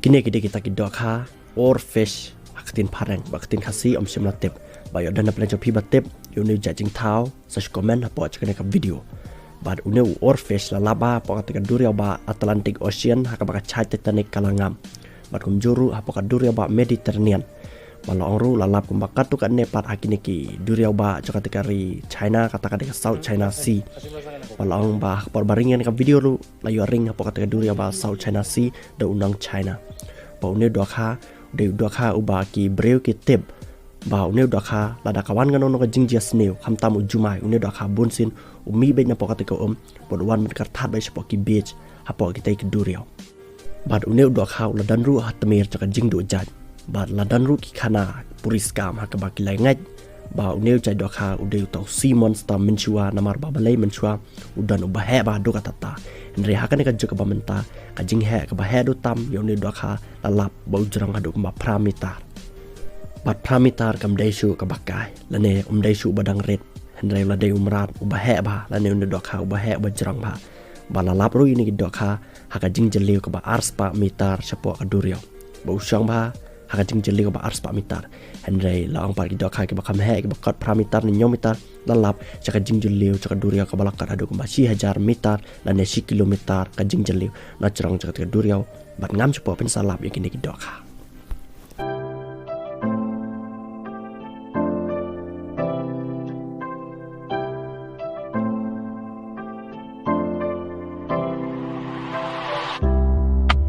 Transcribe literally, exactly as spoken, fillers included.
Kine ki dei kita ki dohkha oarfish ha ka ktien phareng, bad ka ktien Khasi ym shym la tip. Bad ïoh don na pdeng jong phi ba tip ïa une u jait jingthaw, sa shu comment hapoh jong kane ka video. Bad une u oarfish la lap bha hapoh kata ka duriaw bah Atlantic Ocean ha kaba ka shait Titanic ka la ngam. Bad kumjuh ruh hapoh ka duriaw bah Mediterranean. Bad la ong ruh la lap kumba katto katne pat ha kine ki duriaw bah jong kata ka ri China, kata ka dei ka South China Sea. Bad la ong ba ha ka por ba ring ïa kane ka video ruh la ïoh ring hapoh kata ka duriaw bah South China Sea da u nong China. Bad une u dohkha u dei u dohkha uba ki briew ki tip ba une u dohkha lada ka wan kano kano ka jingjia sniew, khamtam u jumai, une u dohkha bunsien u mih beit napoh kata ka um bad u wan ban kyrthat beit shapoh ki beach hapoh kita ki duriaw. Bad une u dohkha u la don ruh ha tmier jong ka jingduh jait. Bad la don ruh ki khana puriskam ha kaba ki la ngeit ba une u jait dohkha u dei uta u sea monster mynshuwa, namar ba balei mynshuwa u don uba heh bha haduh katta katta. Hynrei ha kane ka juk kaba mynta, ka jingheh kaba heh haduh tam ïa une u dohkha la lap ba u jrong haduh kumba phra mitar. Bad phra mitar kam dei shuh kaba kai lane ym dei shuh ba dang rit. Hynrei la dei u mrad uba heh bha lane une u dohkha uba heh uba jrong bha. Bad la lap ruh ïa kine ki dohkha ha ka jingjylliew kaba arspah mitar shapoh ka duriaw. Bad u shong bha ha ka jingjylliew kaba arspah mitar. Hynrei la ong pat ki dohkha kiba kham heh, kiba kot phra mitar ne hynñiew mitar, la lap sha ka jingjylliew jong ka duriaw kaba la kot haduh kumba shi hajar mitar lane shi kilometer ka jingjylliew na jrong jong kata ka duriaw. Bad ngam shapoh phin sa lap ïa kine ki dohkha.